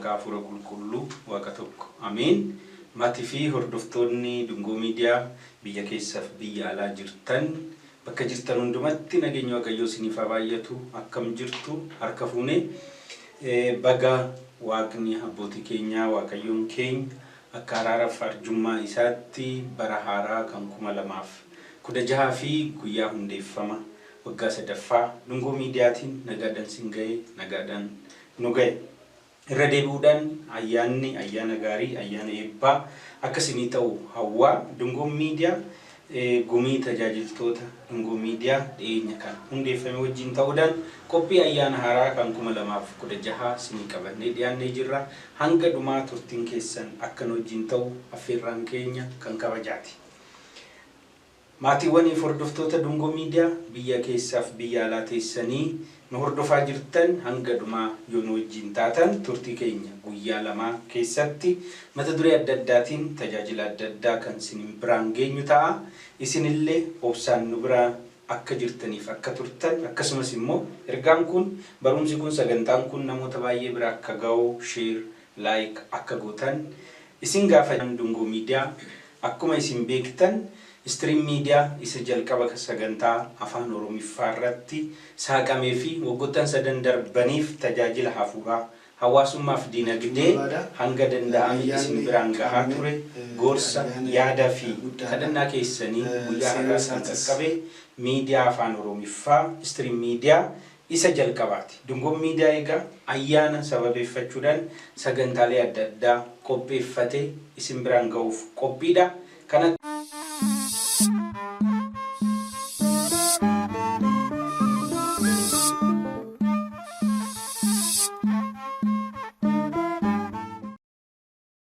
maqaa Hafuura Qulqulluu Waaqa tokko. Ameen. Maatii fi hordoftoonni Dungoo Miidiyaa biyya keessaaf biyya alaa jirtan, bakka jirtan hundumatti nageenya Waaqayyoo isiniif haa baay'atu. Akkam jirtu? Harka fuunee, baga Waaqni abbootii keenyaa, Waaqayyoon keenya, akka araaraaf arjummaa isaatti bara haaraa kan 2016 fi guyyaa hundeeffama waggaa sadaffaa Dungoo Miidiyaatiin nagaadhaan sin ga'e, nagaadhaan nu ga'e. Irra deebi'uudhaan ayyaanni ayyaana gaarii, ayyaana eebbaa akka isinii ta'u hawwaa, Dungoon Miidiyaa gumii tajaajiltoota Dungoo Miidiyaa dhiyeenya kana hundeeffame wajjin ta'uudhaan qophii ayyaana haaraa kan 2016 isinii qabannee dhiyaannee jirra. Hanga dhumaa turtiin keessan akka nu wajjin ta'u affeerraan keenya kan kabajaati. Maatiiwwaniif hordoftoota Dungoo Miidiyaa biyya keessaaf biyya alaa teessanii nu hordofaa jirtan, hanga dhumaa yoo nu wajjin taatan, turtii keenya guyyaa lamaa keessatti mata duree adda addaatiin tajaajila adda addaa kan isin biraan geenyu ta'a. Isinillee obsaan nu biraa akka jirtaniif akka turtan, akkasumas immoo ergaan kun, barumsi kun, sagantaan kun namoota baay'ee bira akka ga'u share, like akka gootan isin gaafa. Dungoo Miidiyaa akkuma isin beektan stream miidiyaa isa jalqaba sagantaa Afaan Oromiffaa irratti saaqamee fi waggoottan sadan darbaniif tajaajila hafuuraa, hawaasummaa fi dinagdee hanga danda'ame isin biraan gahaa ture, gorsa, yaada fi kadhannaa keessanii guyyaa har'aas kan qaqqabe miidiyaa Afaan Oromiffaa stream miidiyaa isa jalqabaati. Dungoon Miidiyaa egaa ayyaana sababeeffachuudhaan sagantaalee adda addaa qopheeffate isin biraan ga'uuf qophiidha. Kana